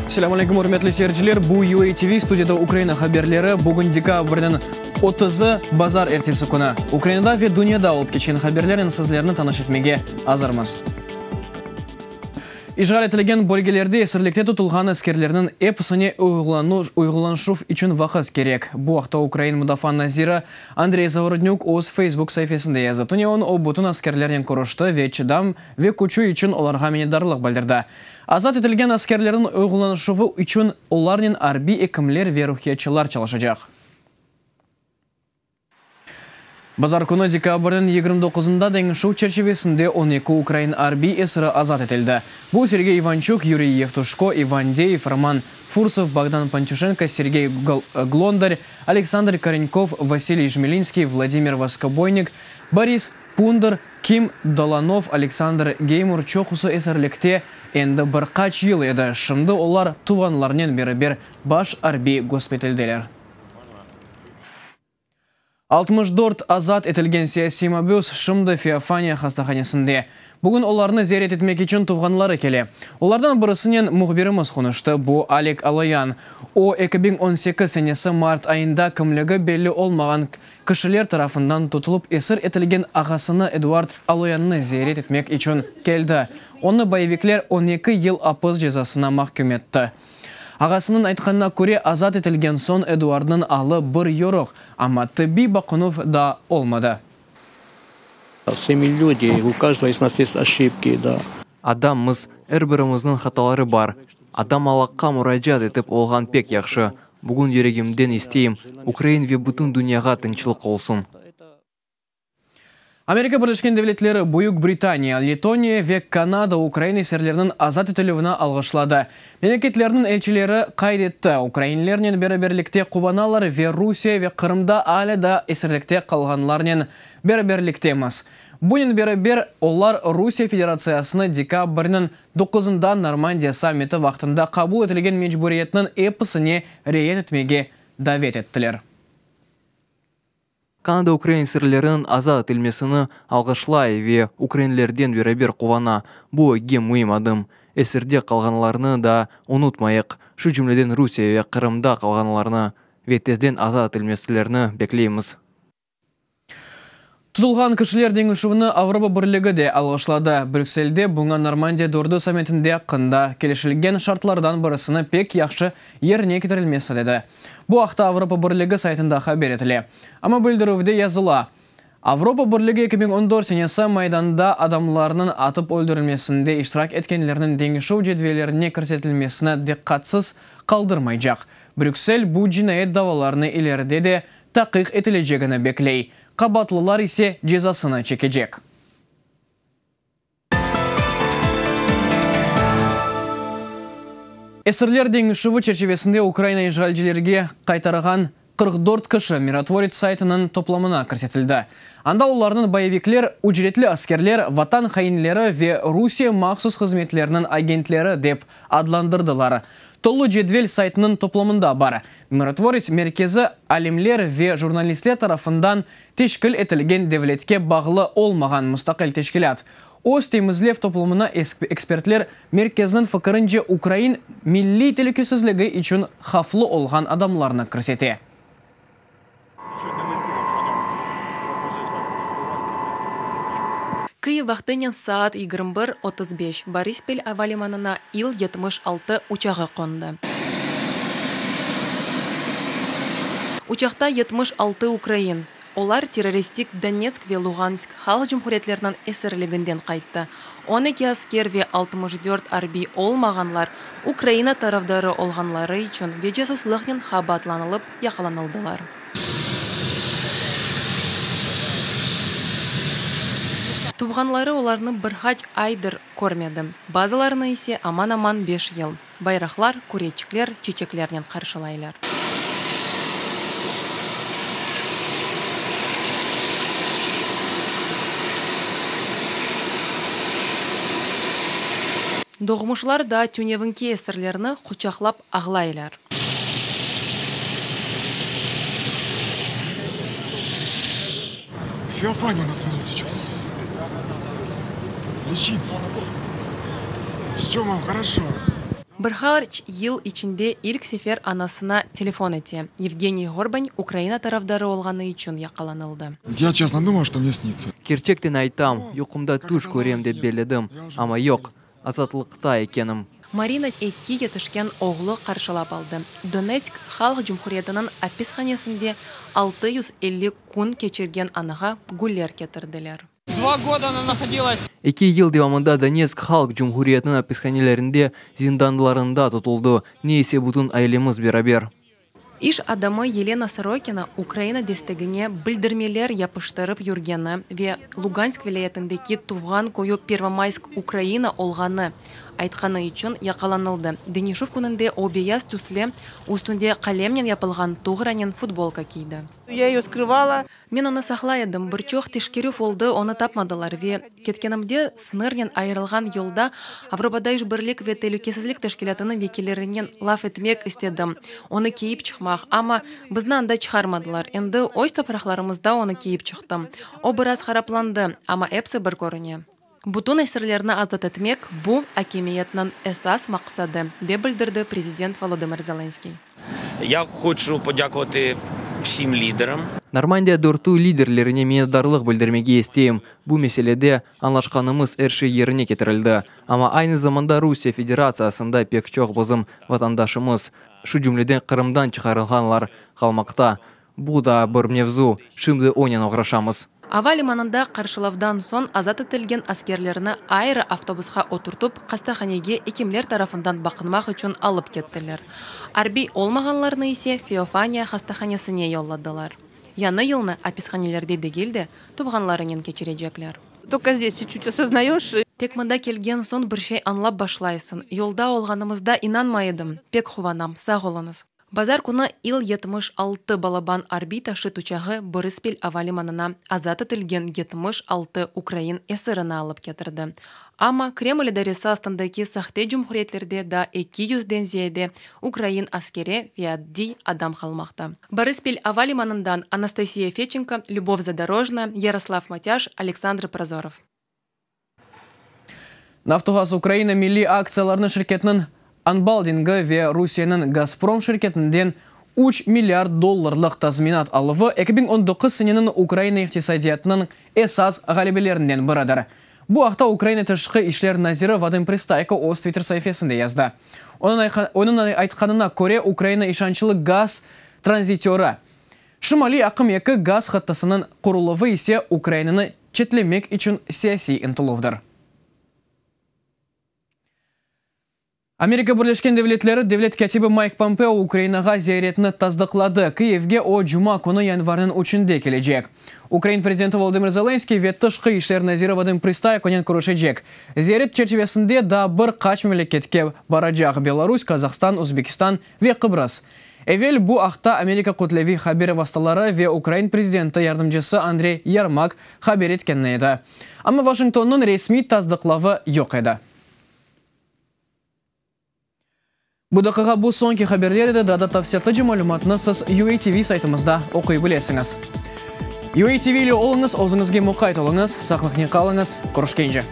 Selâm aleyküm, ürmetli seyirciler! Bu UA TV, studiyada Ukraina haberleri. Bugün dekabrniñ otuzı, bazar ertesi künü. Ukrainada ve dünyada olıp keçken haberlernen sizlerni tanış etmege azırmız. İşğal etilgen bölgelerde esirlikte tutulğan askerlerniñ episine uyğulanışuv içün vaqıt kerek. Bu aqta Ukraina mudafaa naziri Andrey Zavorodnük öz Facebook saifesinde yazdı. Tünevin o, bütün askerlernen körüşti ve çıdam ve küçü içün olarğa minnetdarlıq bildirdi. Azat etilgen askerlerniñ uyğulanışuvı içün olarnen arbiy ekimler ve ruhiyatçılar çalışacaq. Bazar künü, dekabrniñ 29-nda deñişüv çerçivesinde 12 ukrain arbiy esiri azat etildi. Bu, Sergey İvançuk, Yuriy Yevtuşko, İvan Deyev, Roman Fursov, Bogdan Pantüşenko, Sergey Glondar, Aleksandr Korenkov, Vasiliy Jmelinskiy, Vladimir Voskoboynik, Boris Pundır, Kim Dolanov, Aleksandr Geymur çoqusı esirlikte endi bir qaç yıl edi, şimdi olar tuvğanlarınen beraber baş arbiy gospitaldeler. 64 azat etilgen siyasiy mabüs şimdi Feofaniya hastahanesinde. Bugün olarnı ziyaret etmek içün tuvğanları kele. Olardan birisinen mühbirimiz qonuştı, bu Alik Aloyan. O, 2018 senesi mart ayında kimligi belli olmağan kişiler tarafından tutulıp esir etilgen ağasını Eduard Aloyannı ziyaret etmek içün keldi. Onı boyevikler 12 yıl apis cezasına mahküm etti. Ağasınıñ aytqanına köre, azat etilgen soñ Eduardnıñ alı bir yoruq, amma tıbbiy baqınuv daa olmadı. Vse mi ljudi, u každого iz nas est oşibki, da. Adammız, er birimizniñ hataları bar. Adam Allahqa muracaat etip olğan pek yahşı. Bugün yüregimden isteyim, Ukrain ve bütün dünyağa tınçlıq olsun. Amerika Birleşken Devletleri, Büyük Britaniya, Letoniya ve Kanada ukrain esirleriniñ azat etilüvini alğışladı. Memleketlerniñ elçileri qayd etti, ukrainlernen beraberlikte quvanalar ve Rusiye ve Qırımda alâ daa esirlikte qalğanlarnen beraberliktemiz. Bunen beraber, olar Rusiye Federatsiyasını dekabrniñ doquzında Normandiya sammiti vaqtında qabul etilgen mecburiyetniñ episine riayet etmege davet ettiler. Kanada ukrain esirleriniñ azat etilmesini alğışlay ve ukrainlerden beraber quvana. Bu ögge müim adım. Esirde qalğanlarnı da unutmayıq, şu cümleden Rusiye ve Qırımda qalğanlarnı, ve tezden azat etilmeslerini bekleymiz. Tutulğan kişiler deñişüvini Avropa Birligi de alğışladı. Brükselde buña Normandiya dördü sammitinde aqqında kelişilgen şartlardan birisini pek yahşı yerine ketirilmesi dedi. Bu aqta Avropa Birligi saytında haber etile. Amma bildirüvde yazıla, Avropa Birligi 2014 senesi Maydanda adamlarnıñ atıp öldürilmesinde iştirak etkenlerniñ deñişüv cedvellerine kirsetilmesini diqqatsız qaldırmaycaq. Brüksel bu cinayet davalarını ileride de taqiq etilecegini bekley, qabaatlılar ise cezasını çekecek. Esirler deñişüvi çerçivesinde Ukraina işğalcilerge qaytarğan 44 kişi Mirotvorets saytınıñ toplamına kirsetildi. Anda olarnıñ boyevikler, ücretli askerler, vatan hainleri ve Rusiye mahsus hızmetleriniñ agentleri dep adlandırdılar. Tolu cedvel saytınıñ toplamında bar. Mirotvorets merkezi alimler ve jurnalistler tarafından teşkil etilgen devletke bağlı olmağan mustaqil teşkilât. Öz temizlev toplumına ekspertler merkezniñ fikirince ukrain milliy telükesizligi içün havflı olğan adamlarnı kirsete. Kyiv vaqtınen saat 21:35 Borispil avalimanına İl-76 uçağı qondı. Uçaqta 76 ukrain. Olar terroristik Donetsk ve Luğansk halq cumhuriyetleriniñ esirliginden qayttı. 12 asker ve 64 arbiy olmağanlar Ukraina tarafdarı olğanları içün ve casuslıqnen qabaatlanılıp yaqalanıldılar. Tuvğanları olarnı bir qaç aydır körmedi, bazılarını ise aman-aman beş yıl. Bayraqlar, küreçikler, çiçeklernen qarşılaylar. Doğmuşlar daa tünevinki esirlerni quçaqlap ağlaylar. В Феофанию нас везут сейчас. Лечиться. Все, мам, хорошо. Bir qaç yıl içinde ilk sefer anasına telefon ete. Yevgeniy Ğorban Ukraina tarafdarı olğanı içün yaqalanıldı. Ya çestno dumal, çto mne snitsa. Kerçekten aytam, yuqumda tüş körem dep belledim, amma yoq, azatlıqta ekenim. Marina eki yetişken oğlu qarşılap aldı. Donetsk halq cumhuriyetiniñ apishanesinde 650 kün keçirgen anağa güller ketirdiler. Eki yıl devamında Donetsk halq cumhuriyetiniñ apishanelerinde, zindanlarında tutuldı. Ne ise bütün ailemiz beraber. İş adamı Yelena Sorokina Ukraina destegine bildirmeler yapıştırıp yürgeni ve Lugansk vilâyetindeki tuvğan köyü Pervomaysk Ukraina olğanı aytqanı içün yaqalanıldı. Deñişüv kününde o beyaz tüsli, üstünde qalemnen yapılğan tuğranen futbolka kiydi. Ya eyo skrıvala. Men onı saqlay edim, bir çoq teşkerüv oldı, onı tapmadılar ve ketkenimde sıñırnen ayırılğan yolda Avropada İşbirlik ve Telükesizlik Teşkilâtınıñ vekillerinen laf etmek istedim, onı kiyip çıqmaq, amma bizni anda çıqarmadılar. Endi öz topraqlarımızda onı kiyip çıqtım. O biraz haraplandı, amma episi bir körüne. Bütün esirlerni azat etmek, bu, akimiyetniñ esas maqsadı, dep bildirdi prezident Volodımır Zelenskiy. Ya hoçu podâkuvati vsim lideram. Normandiya dörtü liderlerine minnetdarlıq bildirmege isteyim. Bu meselede añlaşqanımız er şey yerine ketirildi. Amma aynı zamanda Rusiye Federatsiyasında pek çoq bizim vatandaşımız, şu cümleden Qırımdan çıqarılğanlar, qalmaqta. Bu da bir mevzu, şimdi onen oğraşamız. Ava limanında qarşılavdan soñ azat etilgen askerlerni ayrı avtobusqa oturtıp, hastahanege ekimler tarafından baqınmaq içün alıp kettiler. Arbiy olmağanlarnı ise Feofaniya hastahanesine yolladılar. Yañı yılnı apishanelerde degil de, tuvğanlarınen keçirecekler. Tolko zdes çut-çut osoznayoş. Tek mında kelgen soñ bir şey añlap başlaysıñ. Yolda olğanımızda inanmay edim. Pek quvanam. Sağ oluñız. Bazar künü İl 76 balaban arbiy taşıt uçağı Borıspil ava limanına azat etilgen 76 ukrain esirini alıp ketirdi. Amma Kreml idaresi astındaki sahte cumhuriyetlerde daa eki yüzden ziyade ukrain askeri ve addiy adam qalmaqta. Borıspil ava limanından Anastasiya Feçenko, Lübov Zadorojnaya, Yaroslav Matâş, Aleksandr Prozorov. Naftoğaz Ukraina milliy aktsiyalarnı şirketiniñ anbaldingi ve Rusiyeniñ Gazprom şirketinden üç milliard dollarlıq tazminat aluvı 2019 seneniñ Ukraina iqtisadiyatınıñ esas ğalebelerinden biridir. Bu aqta Ukraina tışqı işler naziri Vadım Prıstayko öz Twitter saifesinde yazdı. Onıñ aytqanına köre, Ukraina işançlı gaz tranzitörı, Şimaliy aqım eki gaz hattısınıñ quruluvı ise Ukrainanı çetlemek içün siyasiy ıntıluvdır. Amerika Birleşken Devletleri devlet kâtibi Mayk Pompeo Ukrainağa ziyaretini tasdıqladı. Kıyivge o, cuma künü yanvarnıñ üçünde kelecek. Ukraina prezidenti Volodımır Zelenskıy ve tışqı işler naziri Vadım Prıstaykonen körüşecek. Ziyaret çerçivesinde daa bir qaç memleketke baracaq, Belarus, Qazahstan, Özbekistan ve Qıbrız. Evel bu aqta Amerika kütleviy haber vastaları ve Ukraina prezidenti yardımcısı Andrey Yermak haber etken edi. Amma Washingtonnıñ resmiy tasdıqlavı yoq edi. Bu daqiqa bu soñki haberler edi, daa da tafsilâtlıca malümatnı siz UATV saytımızda oquy bilesiñiz. UATV ile oluñız, özüñizge muqayt oluñız, saqlıqnen qalıñız, körüşkence!